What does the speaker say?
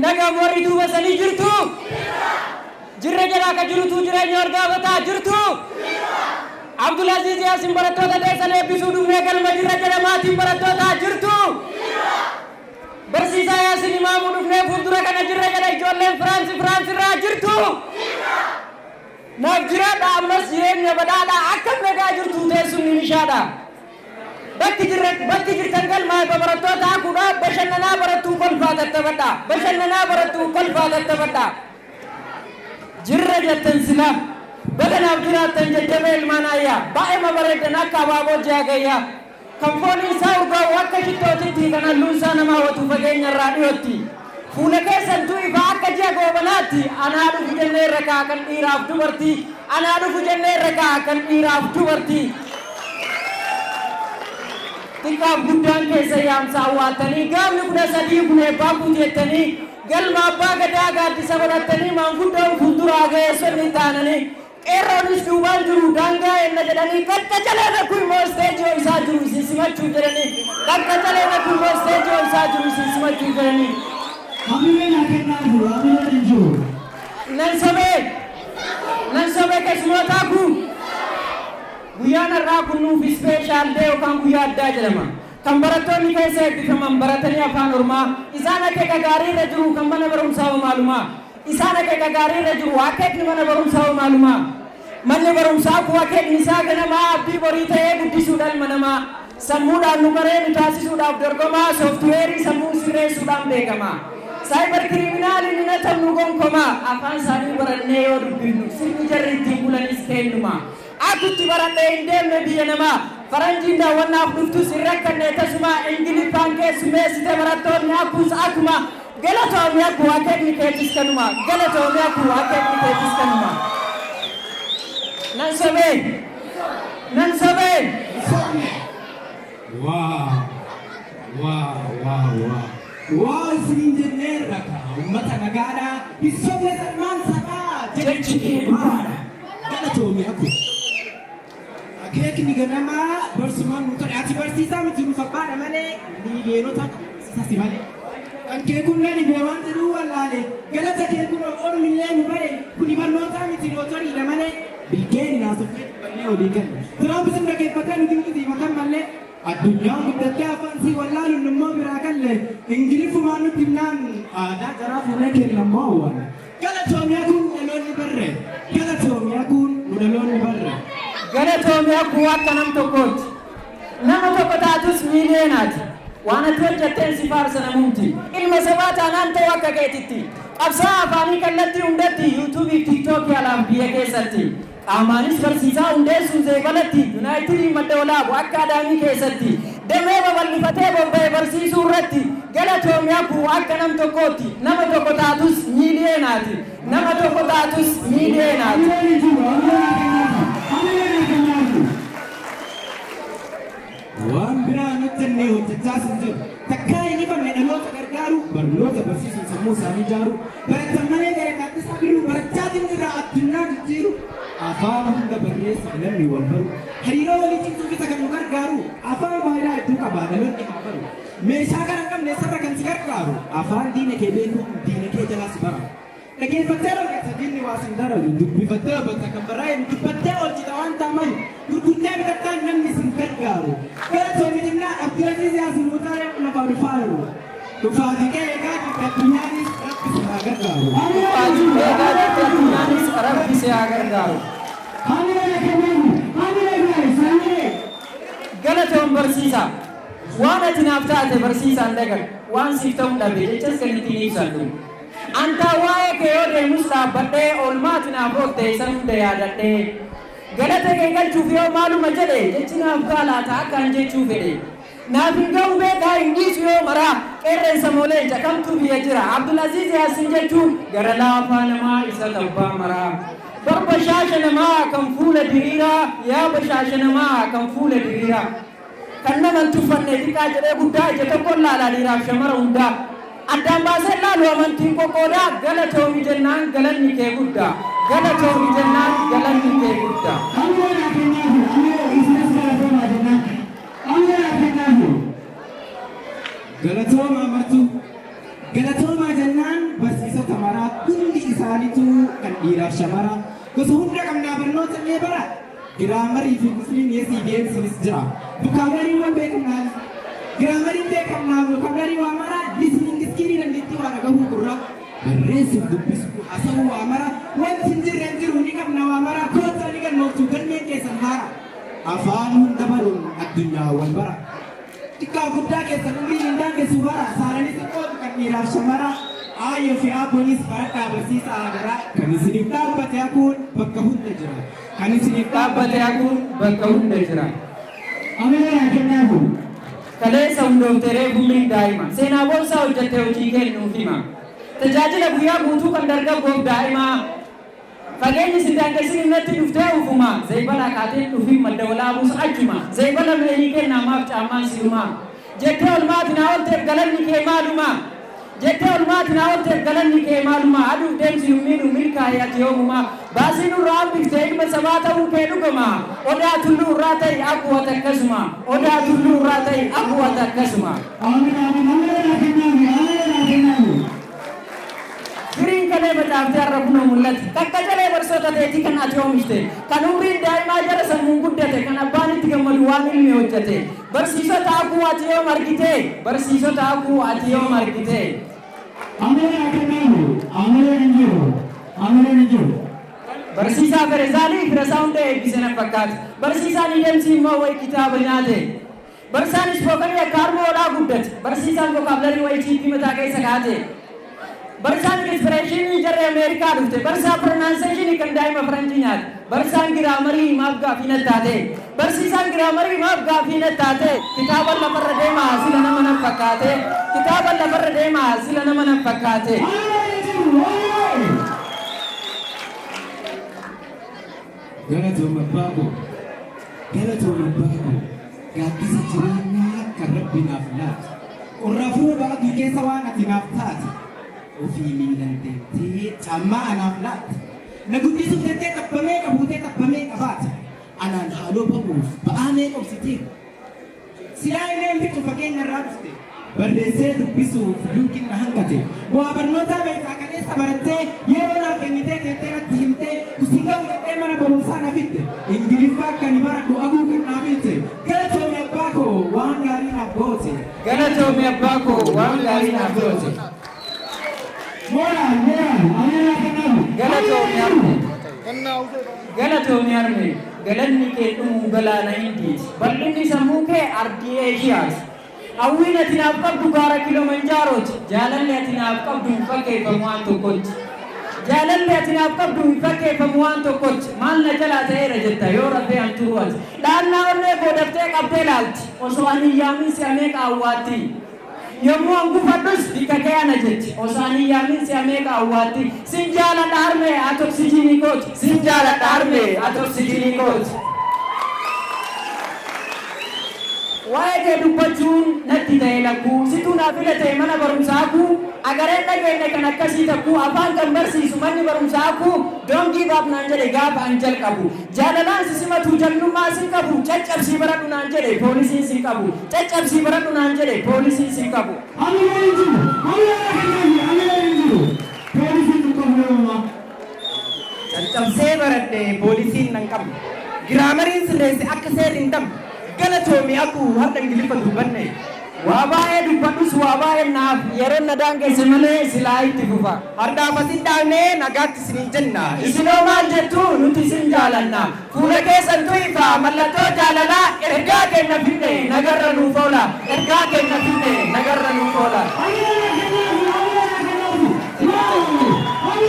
Hin dhaga'amu warri duuba sanii jirtu? Jirra jedhaa ka jirutu jireenya wal gaafataa jirtu? Abdulaziz Yaasin barattoota teessan eebbisuu dhufnee galma jirra jedha maatiin barattootaa jirtu? Barsiisaa Yaasin Imaamuu dhufnee fuuldura kana jirra jedha ijoolleen Firaansi Firaansi irraa jirtu? Naaf jiraadha ammas jireenya badhaadha akkam nagaa jirtu teessumni mishaadha. Bakki jirra bakki jirtan galma eebba barattoota akuudha bashannanaa barattuu kolfaa tattabadha bashannanaa barattuu kolfaa tattabadha. Jirra jettan sila baga naaf jiraattan jajjabee ilmaan aayyaa baay'ema bareeddan akka abaaboo ji'a gayyaa kan fooliin isaa urgaa'u akka shittootitti kan halluun isaa nama hawwatu fageenya irraa dhiyootti fuula keessantu ifa akka ji'a goobanaatti anaa dhufu jennee irra kaa kan dhiiraaf dubartii anaa dhufu jennee irra kaa kan dhiiraaf dubartii xiqqaaf guddaan keessa yaamsa awwaaltanii gaafni 13 kun eebbaa kuuti jettanii Galma Abbaa Gadaa gaaddisa godhattanii maanguddoon fuulduraa ga'eessonni itti aananii qeerroonis duubaan jiru daangaa eenna jedhanii qaqqacaleen akku immoo isteejii ho'isaa jiru isin simachuuf jedhanii qaqqacaleen akku immoo isteejii ho'isaa jiru isin simachuuf jedhanii. Hamilee naa kennaa jiru hamileen hin jiru. Nan sobee nan sobee keessumootaa kuu guyyaan har'aa kun nuuf special day yookaan guyyaa addaa jedhama. Kan barattoonni keessa eebbifaman baratanii afaan ormaa isaan akeeka gaarii irra jiru kan mana barumsaa hoo maalumaa isaan akeeka gaarii irra jiru akeekni mana barumsaa hoo maalumaa manni barumsaa kuu akeekni isaa ganamaa abdii borii ta'ee guddisuu dhalma namaa sammuudhaan nu qaree nu taasisuudhaaf dorgomaa sooftiweerii sammuu sirreessuudhaan beekama cyber criminaliin hin hatamnu gonkomaa afaan isaanii barannee yoo dubbifnu sirni jarri ittiin bulanis keennuma Akkutti baradhee hin deemne biyya namaa. Faranjiin daawwannaaf dhuftus hin rakkanne tasuma. Ingiliffaan keessummeessite barattoonni akkuus akkuma. Galatoomi akku akeekni keetis kanuma. Galatoomi akku akeekni keetis kanuma. Nan sobee. Nan sobee. Wow wow wow wow wow isiniin jenneerra kaa ummata nagaadha hin sobne salmaan sabaa jechi kee dhugaadha galatoomi aku akeekni ganamaa barsumaan nu tole ati barsiisaa miti nuuf abbaadha malee miiliyoonota barsiisaa si malee kan kee kun na dhibee waan jedhuu wallaale galata kee kun ormillee nu bare kuni barnootaa miti lootoriidha malee Bilgeeni naasofnee dubbannee walii galle. Tiraamp sin dhageeffatee nu dinqisiifatan mallee. Addunyaan guddattee afaan sii wallaaluun nummoo biraa galle. Ingiliffumaan nutti himnaan aadaa jaraa fuunee kenna immoo awwaalle. Galatoomi Akuun nu dhaloonni barre. Galatoomi Akuun nu dhaloonni barre. Galatoomi Akuu akka nam tokkootti. Nama tokko taatus miiliyeenaati. Waan ati hojjetteen si faarsa namumti. Ilma sabaa taanaan ta'u akka keetitti. Qabsaa'aa afaanii kallattii hundatti YouTube fi TikTok alaaf biyya keessatti. Qaamaanis barsiisaa hundeessuun zeebalatti Yunaayitidii Madda Walaabu akka Adaamii keessatti. Damee babal'ifatee bobba'e barsiisuu irratti. Galatoomi Akuu akka nam tokkootti. Nama tokko taatus miiliyeenaati. Nama tokko taatus miiliyeenaati. Hamileen hin jiru hamilee naa kennaafi hamilee naa kennaafi. Waan biraa hin hojjenne hojjechaas hin jiru. Takkaa hin ifanne dhaloota gargaaru, barnoota barsiisuun sammuu isaanii ijaaru, baratan malee garee Taaddasaa Birruu barachaatiin jirra addunyaa jijjiiru, afaan hunda barreessuuf namni wal baru, hariiroo walii cimsuuf isa kan nu gargaaru, afaan faayidaa hedduu qaba dhaloonni haa baru. Meeshaa qara hin qabne eessarra kan si gargaaru, afaan diina kee beekuun diina kee jalaa si baraaru. Dhageeffattee dhorkata diinni waa sin dararu Dubbifattee hubatta kan barraa'e Dubbattee oolchita waan taamanu Gurgurtee bitattaan namni sin gargaaru Galatoomi jennaan Abdulaziz Yaasin Mutaaree lafaa dhufaaru Dhufaatii kee eegaa jirti addunyaanis Rabbi si haa gargaaru. Dhufaatii kee eegaa jirti addunyaanis Rabbi si haa gargaaru. Galatoom barsiisaa. Waan ati naaf taate barsiisaan dagadhu. Waan siif ta'un dhabe jechas kan ittiin ibsadhu. Antaa waa'ee kee yoo deemus dhaabbadhee oolmaa ati naaf oolte san hunda yaadadhee Galata kee galchuuf yoo maaluma jedhe jechi naaf ga'a laata akka an jechuu fedhe Naaf hin ga'u beekaa hin dhiisu yoo maraa qeerrensa moo leenca kamtu biyya jira Abdulaziz Yaassin jechuun gara laafaa namaa isa tabbaa maraa Bar bashaasha namaa kan fuula diriiraa yaa bashaasha namaa kan fuula diriiraa Kan nama hin tuffanne xiqqaa jedhee guddaa ija tokkoon laala dhiiraaf shamara hundaa. Addaan baasee hin laalu amantiin qoqqoodaa galatoomi jennaan galanni kee guddaa. Galatoomi jennaan galanni kee guddaa. Hamilee naa kennaafi hamilee isinis galatoomaa jennaan hamilee naa kennaafi. Galatoomaa martuu. Galatoomaa jennaan kan dhiiraaf shamaraa. Gosa hunda qabnaa barnoota illee bara. Grammarii fi kusliin yesii deemsinis jira. Vocabularyiiwwan beekamnaa, grammariin beekamnaa, vocabulary waa maraa, listening skillii, dandeettii waa dhagahuu gurraa, barreessuuf, dubbisuu, haasa'uu waa mara. Wanti hin jirre hin jiru, ni qabna waa mara. Koottaa ni galmooftu, galmeen keessan haara. Afaan hunda baruun addunyaa wal bara. Xiqqaa guddaa keessan umriin hin daangessu bara. Saalanis hin qoodu kan dhiiraaf shamaraa. Aayyoo fi abboonis baradhaa, barsiisaa hagaraa. Kan isiniif dhaabbate hakuun bakka hunda jira. Kan isiniif dhaabbate hakuun bakka hunda jira. Ameen kennaafu. Kaleessa hundoofte, reefu umriin daa'ima. Seenaa boonsaa hojjette, hojii kennuuf hima. Tajaajila guyyaa guutuu kan dargaggoof daa'imaa. Fageenyi si daangessin natti dhuftee ufuma. Zaybala kaateen dhufiin madda walaabuus achuma. Zaybala meerii kennaa maaf caammaan si'uma. Jettee olmaati naa oolteef galanni kee maaluma? Jettee olmaati naa oolteef galanni kee maaluma? Aduuf deemsi hin miidhu, milkaa'e ati yoomuma. Baasii nurraa hambifte, ilma sabaa ta'uu kee dhugama. Odaa tulluu irraa ta'i akuwata akkasuma. Odaa tulluu irraa ta'i akuwata akkasuma. Amiin, amiin. Ameen kennaafu. Ameen kennaafu. Firiin kalee facaaftee har'a kunoo mul'ate. Takka jalee barsoota teetii kan ati oomishte. Kan umriin daa'imaa jala sammuun guddate. Kan abbaan itti gammadu waan ilmi hojjete. Barsiisota akuu ati yoom argite? Barsiisota akuu ati yoom argite? Ameen kennaafu. Ameen hin jiru. Ameen hin jiru. Barsiisaa Ferezaalii firasaa hunda eebbise na fakkaata. Barsiisaan Idemsii immoo wayi kitaaba nyaate. Barsiisaan spokenii akka harma hoolaa guddate. Barsiisaan vocabulary wayi chiippii mataa keessa kaa'ate. Barsiisaan expressionii jarri Ameerikaa dhufte. Barsiisaan pronunciationii kan daa'ima Faranjii nyaate. Barsiisaan grammarii maaf gaafii na taate? Barsiisaan grammarii maaf gaafii na taate? Kitaaba lafarra deemaa sila nama na fakkaate. Kitaaba lafarra deemaa sila nama na fakkaate. Ameen hin jiru. Ameen. Galatoom abbaa koo. Galatoom abbaa koo. Gaaddisa jireenyaa kan Rabbi naaf laate. Qorraaf rooba aduu keessa waan ati naaf taate. Ofii miilan deemtee caammaa anaaf laatte. Na guddisuuf jettee xabbamee qabuutee xabbamee qabaate. Anaan haaloo ba'uuf ba'aa meeqa obsitee. Silaa illee ficu fageenya irraa dhufte. Barreessee dubbisuuf luukiin na hanqate. Bu'aa barnootaa beektaa kaleessa barattee, yeroo naaf kennitee teettee natti himtee, isin ga'u jettee mana barumsaa na fidde. Ingiliffaa akka ni baradhu aguu kan naaf hilte. Galatoomi abbaa koo, waan gaarii naaf goote. Galatoomi abbaa koo, waan gaarii naaf goote. Moral, moral. Ameen kennaafu. Galatoomi harme. Galatoomi harme. Galanni kee dhumuu galaana Hindiiti. Bal'inni sammuu kee ardii Eeshiyaati. Hawwiin ati naaf qabdu gaara Kilomanjaarooti. Jaalalli ati naaf qabdu hin fakkeeffamu waan tokkotti. Jaalalli ati naaf qabdu hin fakkeeffamu waan tokkotti. Maal na jalaa ta'eera jetta yoo rafee an turu ati? Dhaannaa onnee koo daftee qabdee laalti. Osoo ani hin yaamin si'a meeqa awwaatti? Yommuu an gufadhus bikka kee ana jetti. Osoo ani hin yaamin si'a meeqa awwaatti? Sin jaaladha harmee, ati oksijiinii kooti. Sin jaaladha harmee, ati oksijiinii kooti. Waa'ee kee dubbachuun natti ta'e lakkuu. Situu naa filate mana barumsaa kuu. Agareen dhageenye kan akkasii takkuu. Afaan kan barsiisu manni barumsaa kuu. "Don't give up" naan jedhe gaafa an jalqabu. Jaalalaan si simatu, jagnummaa sin qabu. "Caccabsii baradhu" naan jedhe, poolisiin sin qabu. "Caccabsii baradhu" naan jedhe, poolisiin sin qabu. Ameen hin jiru. Ameen kennaafu. Ameen hin jiru. Poolisiin hin qabu yeroo. Caccabsee baradhe, poolisiin nan qabne. Grammariin sirreesse akka seerri hin dabne. Galatoomi akuu, har'a Ingiliffa dubbanne. Waa baay'ee dubbadhus waa baay'ee naaf yeroon na daangesse malee silaa itti fufa. Har'aaf asin dhaabnee nagaatti isiniin jenna. Isinoo maal jettu? Nuti isin jaalanna. Fuula keessantu ifa mallattoo jaalalaa. Ergaa kenna finne, nagarra nuuf oola. Ergaa kenna finne.